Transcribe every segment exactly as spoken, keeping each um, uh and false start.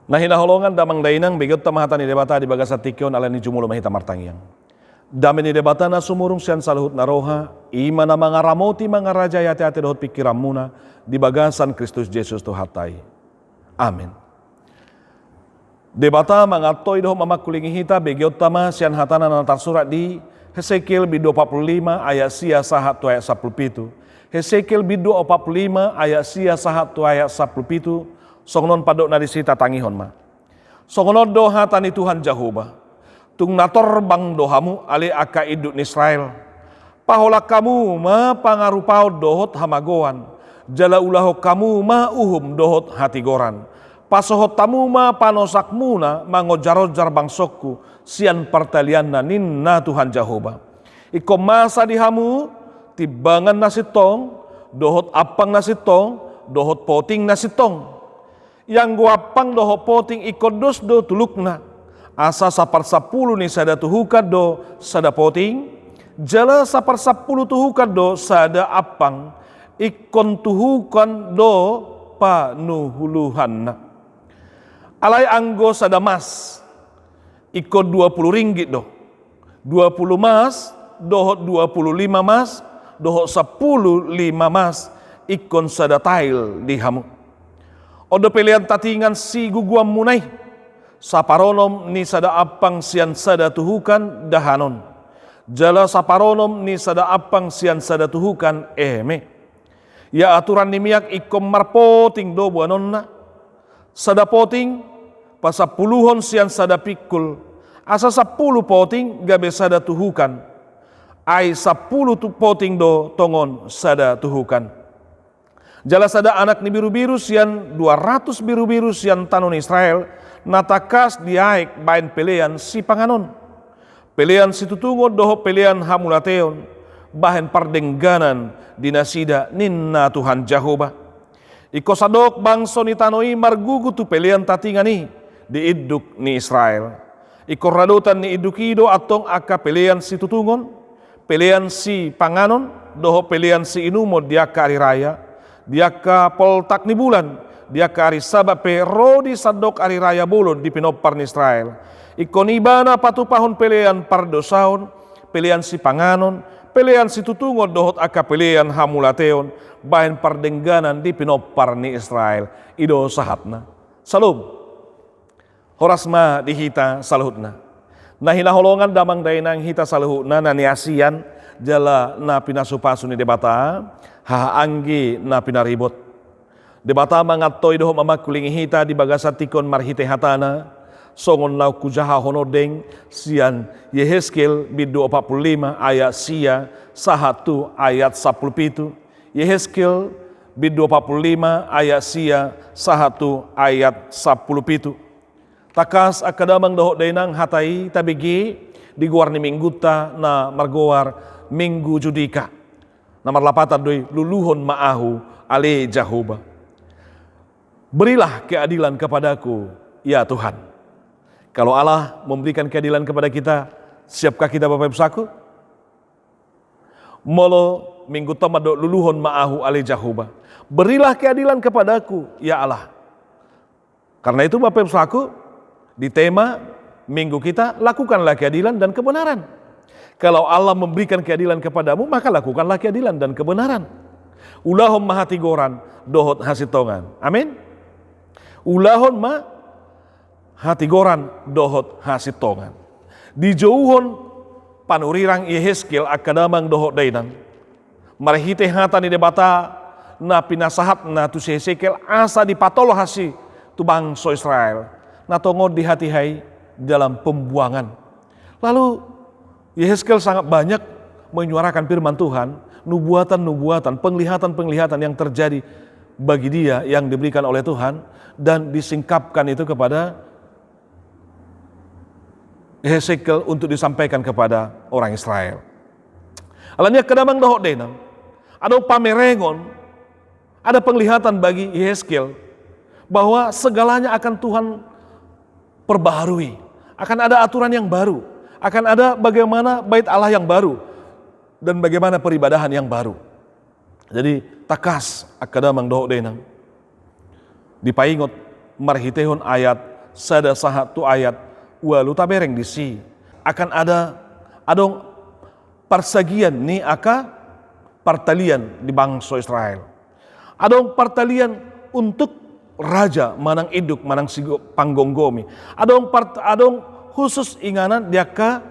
Na hinaholongan damang dainang, begeonta ma hata ni Debata di bagasan tingki on, alani jumolo ma hita martangiang. Dame ni Debata na sumurung sian saluhut na roha, i ma na mangaramoti mangarajai ateate dohot pingkiranmuna di bagasan Kristus Jesus Tuhanta i. Amin. Debata mangantoi dohot mamangkulingi hita, begeonta ma sian hatana na tarsurat di Hesekiel bindu opat pulu lima ayat sia sahat tu ayat sampulu pitu. Hesekiel bindu opat pulu lima ayat sia sahat tu ayat sampulu pitu. Songon on pandok na disi, tatangihon ma. Songon on do hata ni Tuhan Jahowa: Tung na torbang do hamu, ale angka induk ni Israel. Paholang hamu ma pangarupaon dohot hamagoan, jala ulahon hamu ma uhum dohot hatigoran. Pasohot hamu ma panosakmuna mangonjaronjar bangsongku sian partalianna, ninna Tuhan Jahowa. Ingkon masa di hamu timbangan na sintong, dohot ampang na sintong, dohot poting na sintong. Ianggo ampang dohot poting ingkon dos do tulukna, asa saparsampulu ni sada tuhukan do sada poting, jala saparsampulu tuhukan do sada ampang, ingkon tuhukan do panuhuluhanna. Alai anggo sada mas, ingkon dua pulu ringgit do. Dua pulu mas, dohot dua pulu lima mas, dohot sampulu lima mas, ingkon sada tail di hamu. On do pelean tatingan siguguanmuna i: Saparonom ni sada ampang sian sada tuhukan dahanon, jala saparonom ni sada ampang sian sada tuhukan eme. Ia aturan ni miak ingkon marpoting do boanonna. Sada poting pasampuluhon sian sada pingkul, asa sampulu poting gabe sada tuhukan. Ai sampulu tu-, poting do tongon sada tuhukan. Jala sada anak ni birubiru sian dua ratus birubiru sian tano ni Israel, na tangkas diaek bahen pelean sipanganon, pelean situtungon dohot pelean hamauliateon, bahen pardengganan di nasida, ninna Tuhan Jahowa. Ingkon sandok bangso ni tano i margugu tu pelean tatingan i di induk ni Israel. Ingkon radotan ni induk i do antong angka pelean situtungon, pelean sipanganon, dohot pelean siinumon di angka ari raya, di angka poltak ni bulan, di angka ari Sabat pe ro di sandok ari raya bolon di pinompar ni Israel. Ingkon ibana patupahon pelean pardosaon, pelean sipanganon, pelean situtungon dohot angka pelean hamauliateon, bahen pardengganan di pinompar ni Israel. I do sahatna. Syalom. Horas ma di hita saluhutna. Na hinaholongan damang dainang, hita saluhutna na niasian jala na pinasupasu ni Debata, haha anggi na pinaribot. Debata mangantoi dohot mamangkulingi hita di bagasan tingki on marhite hatana, songon naung hujahahon on deng sian Yehezkiel bindu opat pulu lima ayat sia sahat tu ayat sampulu pitu. Yehezkiel bindu opat pulu lima ayat sia sahat tu ayat sampulu pitu. Tangkas angka damang dohot dainang, hata i tabege di goar ni minggunta na margoar Minggu Judika, na marlapatan do i: Luluhon ma ahu, ale Jahowa. Berilah keadilan kepadaku, ya Tuhan. Kalau Allah memberikan keadilan kepada kita, siapkah kita, Bapak Ibu Saku? Molo minggunta on mandok: Luluhon ma ahu, ale Jahowa. Berilah keadilan kepadaku, ya Allah. Karena itu, Bapak Ibu Saku, di tema minggu kita, lakukanlah keadilan dan kebenaran. Kalau Allah memberikan keadilan kepadamu, maka lakukanlah keadilan dan kebenaran. Ulahon ma hatigoran dohot hasintongan. Amin. Ulahon ma hatigoran dohot hasintongan. Dijouhon panurirang Yehezkiel, angka damang dohot dainang, marhite hata ni Debata na pinasahatna tu si Hesekiel asa dipatolhas i tu bangso Israel, na tongon dihatiha i dalam pembuangan. Lalu Yehezkiel sangat banyak menyuarakan firman Tuhan, nubuatan-nubuatan, penglihatan-penglihatan yang terjadi bagi dia yang diberikan oleh Tuhan dan disingkapkan itu kepada Hesekiel untuk disampaikan kepada orang Israel. Alani i, angka damang dohot dainang, adong pamerengon, ada penglihatan bagi Yehezkiel bahwa segalanya akan Tuhan perbaharui, akan ada aturan yang baru, akan ada bagaimana bait Allah yang baru, dan bagaimana peribadahan yang baru. Jadi, tangkas angka damang dohot dainang, dipaingot marhitehon ayat sada sahat tu ayat ualu tabereng disi. Akan ada, adong parsagian ni angka partalian di bangso Israel. Adong partalian untuk raja manang induk manang sigo-, panggomgomi. Adong part-, adong khusus inganan di angka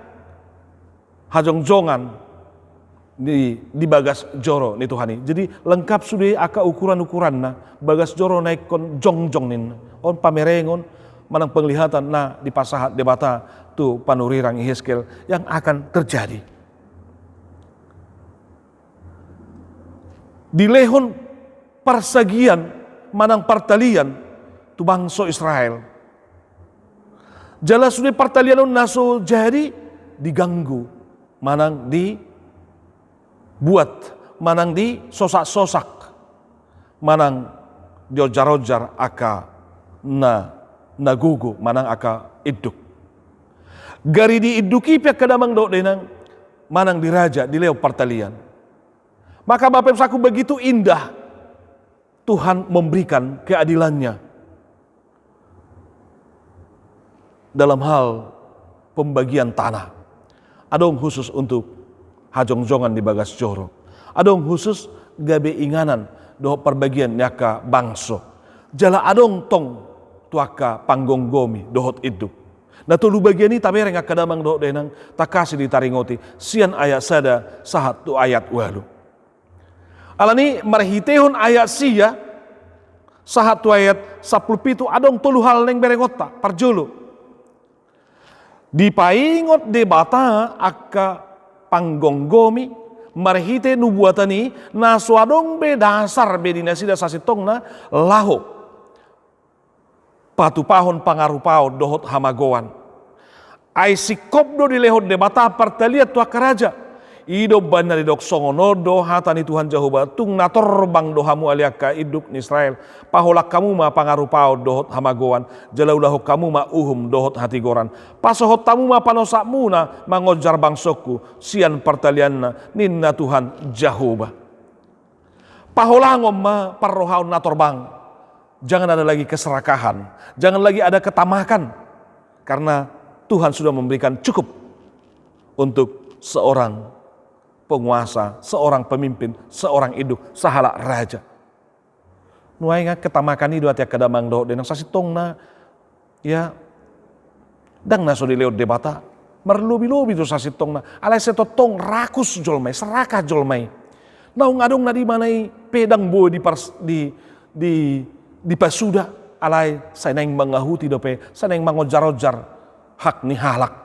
hajongjongan di, di bagas joro ni Tuhan i. Jadi lengkap sude angka ukuran-ukuranna, bagas joro na ingkon jongjong ninna. On pamerengon manang penglihatan na dipasahat Debata tu panurirang Yehezkiel yang akan terjadi. Dilehon parsagian manang partalian tu bangso Israel. Jala sude partalian on na so jadi diganggu manang dibuat manang disosak-sosak manang dionjar-onjar angka na, na gogo manang angka induk. Gari di induk i pe angka damang dohot dainang manang di raja dilehon partalian. Maka Bapak Ibu Saudaraku, begitu indah Tuhan memberikan keadilannya dalam hal pembagian tanah. Adong khusus untuk hajongjongan di bagas joro. Adong khusus gabe inganan dohot parbagian ni angka bangso. Jala adong tong tu angka panggomgomi dohot induk. Na tolu bagian i tabereng angka damang dohot dainang, tangkas i ditaringoti sian ayat sada sahat tu ayat ualu. Alani marhitehon ayat sia sahat tu ayat sampulu pitu adong tolu hal naeng berengonta. Parjolo, dipaingot Debata angka panggomgomi marhite nubuatan i na so adong be dasar be di nasida sasintongna laho patupahon pangarupaon dohot hamagoan. Ai singkop do dilehon Debata partalian tu angka raja. I do umbahen na didok songon on do hata ni Tuhan Jahowa, tung na torbang do hamu ale angka induk ni Israel. Paholang hamu ma pangarupaon dohot hamagoan, jala ulahon hamu ma uhum dohot hatigoran. Pasohot hamu ma panosakmuna mangonjar bangsongku sian partalianna, ninna Tuhan Jahowa. Paholangon ma parrohaon na torbang. Jangan ada lagi keserakahan. Jangan lagi ada ketamakan. Karena Tuhan sudah memberikan cukup untuk seorang penguasa, seorang pemimpin, seorang induk, sahalak raja. Nuaeng ketamakan i do ate angka damang dohot dainang sasintongna. Ya, ndang na so dilehon Debata marlobi-lobi do sasintongna. Alai sai tongtong rakus jolma i, serakah jolma i. Naung adong na di mana i pe ndang boi di, di, di, dipasuda, alai sai naeng mangahuti dope, sai naeng mangonjar-onjar hak ni halak.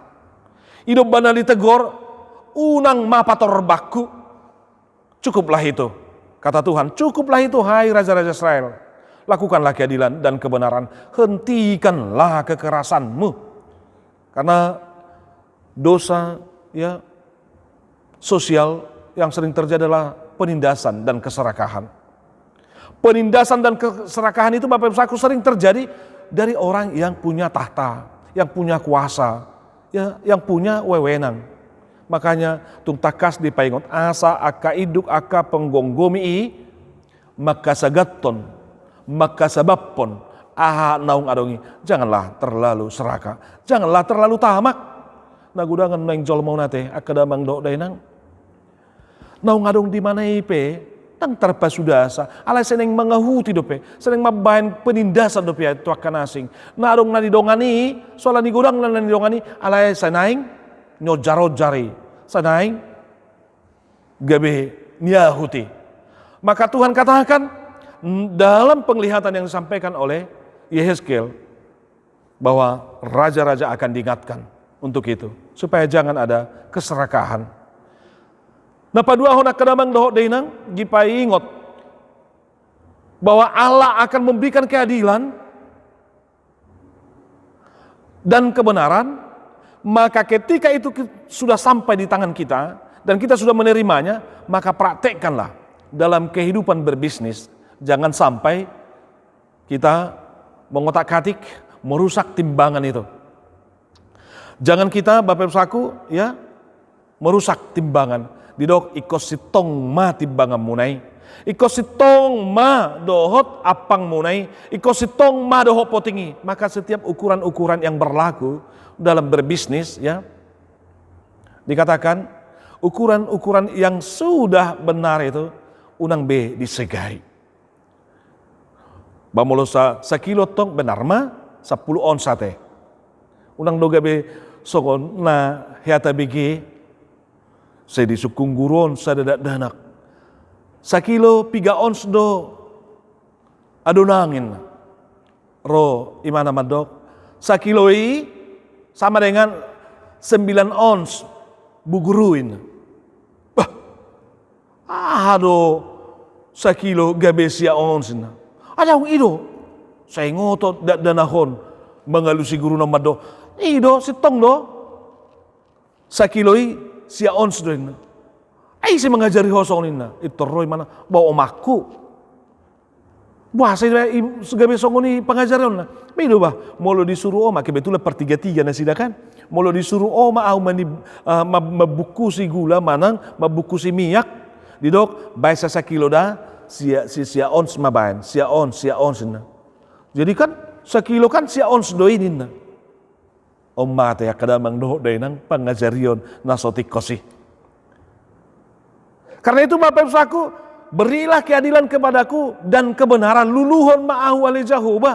I do umbahen na ditegor, unang ma patorbangku. Cukuplah itu, kata Tuhan, cukuplah itu, hai raja-raja Israel. Lakukanlah keadilan dan kebenaran, hentikanlah kekerasanmu. Karena dosa, ya, sosial yang sering terjadi adalah penindasan dan keserakahan. Penindasan dan keserakahan itu, Bapak Ibu Saudaraku, sering terjadi dari orang yang punya tahta, yang punya kuasa, ya, yang punya wewenang. Makanya tung tangkas dipaingot asa angka induk angka penggomgomi i mangkasagathon, mangkasababhon aha naung adong i. Janganlah terlalu serakah, janganlah terlalu tamak. Na godang naeng jolma on ate angka damang dohot dainang. Naung adong di mana i pe, ndang tarpasudasa, alai sai naeng mangahuti dope, sai naeng mambahen penindasan dope tu angka na asing. Na adong na nidongani, soal na godang na nidongani, alai sai naeng nionjar-onjar i, sai naeng gabe niahut i. Maka Tuhan katakan, dalam penglihatan yang disampaikan oleh Yehezkiel, bahwa raja-raja akan diingatkan untuk itu, supaya jangan ada keserakahan. Na paduahon angka damang dohot dainang, dipaingot bahwa Allah akan memberikan keadilan dan kebenaran, maka ketika itu ki-, sudah sampai di tangan kita dan kita sudah menerimanya, maka praktekkanlah dalam kehidupan berbisnis. Jangan sampai kita mengotak-atik, merusak timbangan itu. Jangan kita, Bapak Ibu Saudaraku, ya, merusak timbangan. Didok, ingkon sintong ma timbanganmuna i. Ingkon sintong ma dohot ampangmuna i, ingkon sintong ma dohot poting i. Maka setiap ukuran-ukuran yang berlaku dalam berbisnis, ya, dikatakan ukuran-ukuran yang sudah benar itu unang be disegai. Ba molo sa, sakilo tong benar ma sampulu ons ate. Unang do gabe songon na hea tabege, sai disungkun guru on sada dakdanak. Sakilo piga ons do adonangin. Ro imana mandok, sakilo i sama dengan sembilan ons buguruin. Bah, aha do sakilo gabe sia ons inna. Adong i do. Sai ngotot dakdanak on mangalusi guruna mandok, i do, sintong do. Sakilo i sia ons do inna. Ai ise mangajari ho songon inna. Intor ro imana, bah omakku. Boasa i gabe songon i pangajarionna. Bah i do bah, molo disuru oma, kebetulan partiga-tiga nasida kan. Molo disuru oma au mani, ah, ma-, mambungkusi gula manang mambungkusi miak, didok baen sa sakilo da, sia, si, sia ons ma baen, sia ons, sia ons inna. Jadi kan sakilo kan sia ons do i ninna. On ma ate angka damang dohot dainang pangajarion na so tingkos i. Karena itu Bapak Ibu saudaraku, berilah keadilan kepadaku dan kebenaran, luluhon ma ahu ale Jahowa.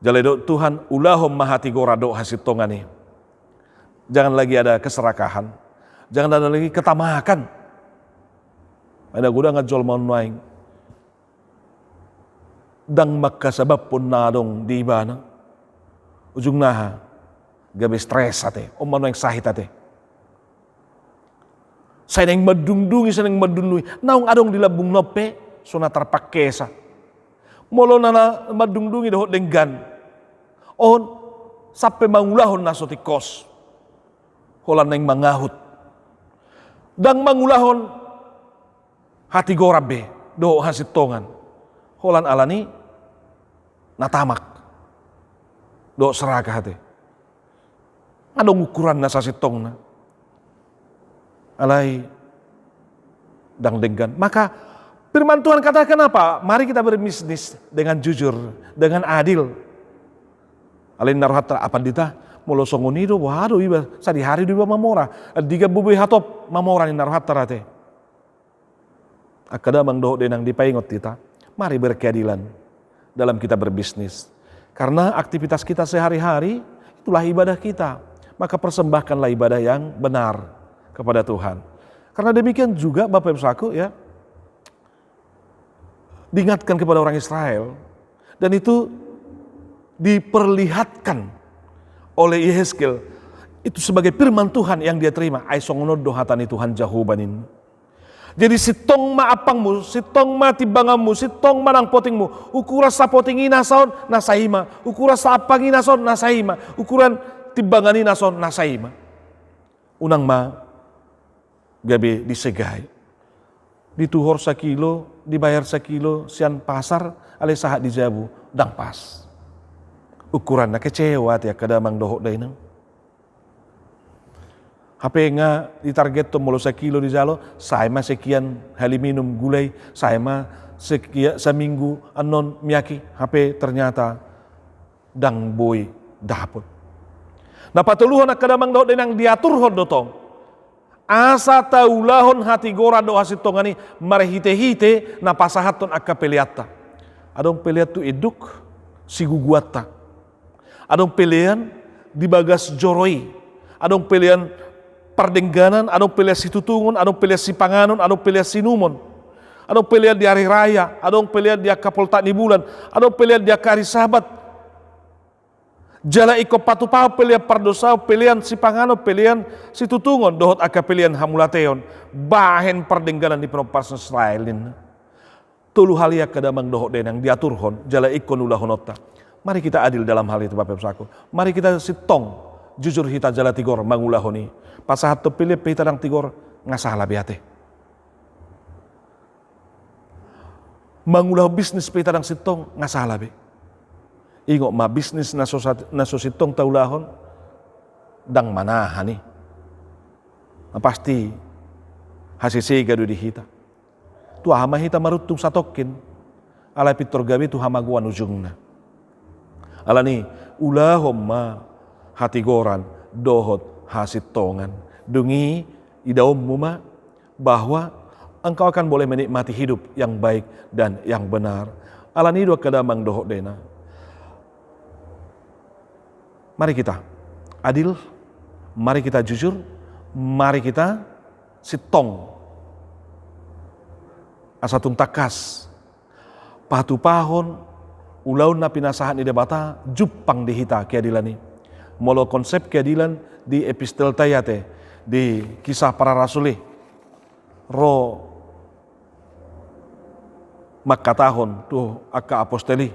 Jala didok Tuhan, ulahon ma hatigoran dohot hasintongan i. Jangan lagi ada keserakahan. Jangan ada lagi ketamakan. Ai na godang jolma on nuaeng. Ndang mangkasababhon na adong di ibana. Ujungna aha? Gabe stres ate, on ma nuaeng sahit ate. Sai naeng mandungdungi, sai naeng mandungdungi. Naung adong di lambungna on pe, so na tarpangkesa. Molo na, na mandungdungi dohot denggan. On, sampe mangulahon na so tingkos. Holan naeng mangahut. Ndang mangulahon hatigoran be dohot hasintongan. Holan alani na tamak dohot serakah ate. Adong ukuranna sasintongna. Alai ndang denggan. Maka firman Tuhan katakan apa? Mari kita berbisnis dengan jujur, dengan adil. Alai ninna rohanta, ah pandita, molo songon i do, boha do iba, sadihari do iba mamora. Andigan boi hatop mamora ninna rohanta ra ate. Angka damang dohot dainang, dipaingot hita, mari berkeadilan dalam kita berbisnis. Karena aktivitas kita sehari-hari, itulah ibadah kita. Maka persembahkanlah ibadah yang benar kepada Tuhan. Karena demikian juga Bapak Ibu saudaraku, ya, diingatkan kepada orang Israel, dan itu diperlihatkan oleh Yehezkiel, itu sebagai firman Tuhan yang dia terima. Ai songon on do hata ni Tuhan Jahowa ninna. Jadi sintong ma ampangmu, sintong ma timbanganmu, sintong ma nang potingmu. Ukuran sapoting i nasa on, nasa i ma. Ukuran saampang i nasa on, nasa i ma. Ukuran timbangan i nasa on, nasa i ma. Unang ma gabe disegai. Dituhor sakilo, dibayar sakilo sian pasar, alai sahat di jabu, ndang pas. Ukuranna, kecewa ate angka damang dohot dainang. Hape nga ditargethon molo sakilo dijalo, sai ma sekian hali minum gula i, sai ma sekia-, saminggu annon miak i, hape ternyata ndang boi dapot. Na patoluhon angka damang dohot dainang, diaturhon do tong asa taulahon hatigoran dohot hasintongan i marhite-hite na pasahathon angka peleanta. Adong pelean tu induk siguguanta. Adong pelean di bagas joro i. Adong pelean pardengganan, adong pelean situtungon, adong pelean sipanganon, adong pelean siinumon. Adong pelean di ari raya, adong pelean di angka poltak ni bulan, adong pelean di angka ari Sabat. Jala ingkon patupahon pelean pardosaon, pelean sipanganon, pelean situtungon, dohot angka pelean hamauliateon, bahen pardengganan ni pinompar Israel ninna. Tolu hal i angka damang dohot dainang diaturhon, jala ingkon ulahononta. Mari kita adil dalam hal itu, Bapak Ibu saudaraku. Mari kita sintong, jujur hita jala tigor mangulahon i. Pasahathon pelean pe hita ndang tigor, nga sala be ate. Mangulahon bisnis pe hita ndang sintong, nga sala be. Ingot ma, bisnis na so sa-, na so sintong taulahon, ndang manahan i. Na pasti hasesega do di hita. Tu aha ma hita maruntung satongkin? Alai pintor gabe tu hamagoan ujungna. Alani, ulahon ma hatigoran dohot hasintongan. Dung i idaonmu ma bahwa engkau akan boleh menikmati hidup yang baik dan yang benar. Alani do angka damang dohot dainang, mari kita adil, mari kita jujur, mari kita sintong. Asa tung tangkas patupahon ulaon na pinasahat ni Debata, jumpang di hita keadilan i. Molo konsep keadilan di epistelta i ate, di Kisah Para Rasul i, ro mangkatahon tu angka apostel i,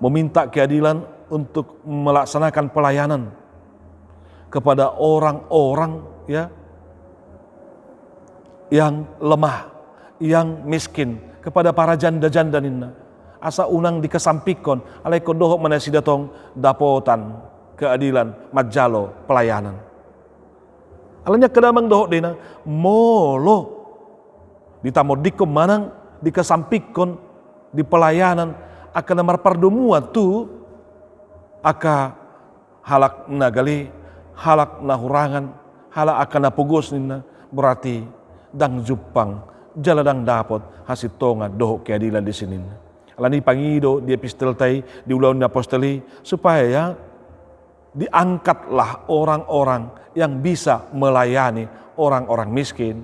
meminta keadilan untuk melaksanakan pelayanan kepada orang-orang, ya, yang lemah, yang miskin, kepada para janda-janda ninna. Asa unang dikesampingkon, alai ingkon dohot ma nasida tong dapotan keadilan manjalo pelayanan. Alani angka damang dohot dainang, molo ditamondingkon manang dikesampingkon di pelayanan angka na marpardomuan tu angka halak na gale, halak na hurangan, halak angka na pogos ninna, berarti ndang jumpang jala ndang dapot hasintongan dohot keadilan disi ninna. Alani i pangido di epistelta i, di ulaon ni apostel i, supaya diangkatlah orang-orang yang bisa melayani orang-orang miskin,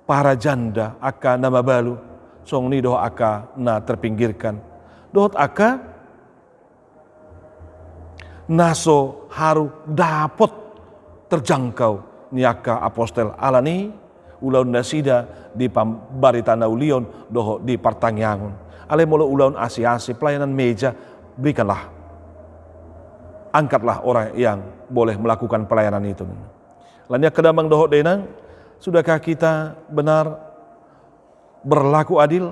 para janda, angka na mabalu, songon i dohot angka na terpinggirkan, dohot angka na so haru dapot terjangkau ni angka apostel. Alani i ulaon nasida di pambarita na ulion dohot di partangiangon. Alai molo ulaon asi-asi, pelayanan meja, berikanlah, angkatlah orang yang boleh melakukan pelayanan itu. Alani i angka damang dohot dainang, sudahkah kita benar berlaku adil?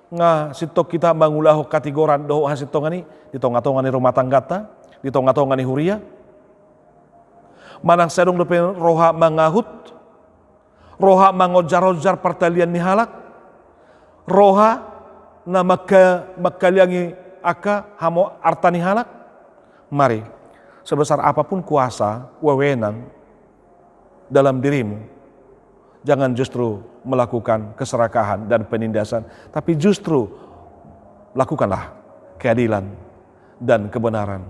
Nga sintong hita mangulahon hatigoran dohot hasintongan i di tonga-tonga ni rumah tanggata, di tonga-tonga ni huria? Manang sai adong dope roha mangahut, roha mangonjar-onjar partalian ni halak, roha na mangka-, mangkaliangi angka hamu arta ni halak? Mari, sebesar apapun kuasa, wewenang dalam dirimu, jangan justru melakukan keserakahan dan penindasan, tapi justru lakukanlah keadilan dan kebenaran,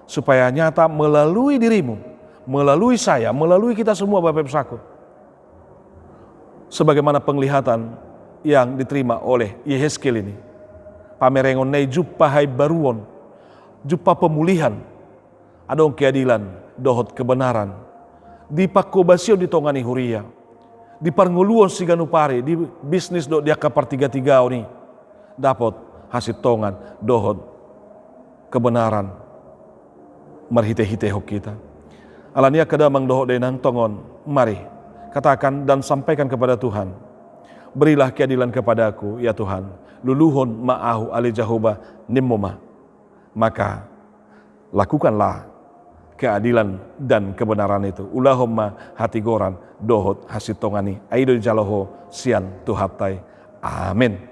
supaya nyata melalui dirimu, melalui saya, melalui kita semua, Bapak Ibu Saku. Sebagaimana penglihatan yang diterima oleh Yehezkiel ini, pamerengonna i jumpa haimbaruon, jumpa pemulihan, adong keadilan dohot kebenaran dipangkobasion di tonga ni huria, di parngoluon siganup ari, di bisnis dohot di angka partigatigaon i, dapot hasintongan dohot kebenaran marhite-hitehon hita. Alani i angka damang dohot dainang, tongon, mari, katakan dan sampaikan kepada Tuhan, "Berilah keadilan kepadaku, ya Tuhan, luluhon ma ahu ale Jahowa," nimmu ma. Maka lakukanlah keadilan dan kebenaran itu. Ulahon ma hatigoran dohot hasintongan i. Ai i do dijalo ho sian Tuhanta i. Amen.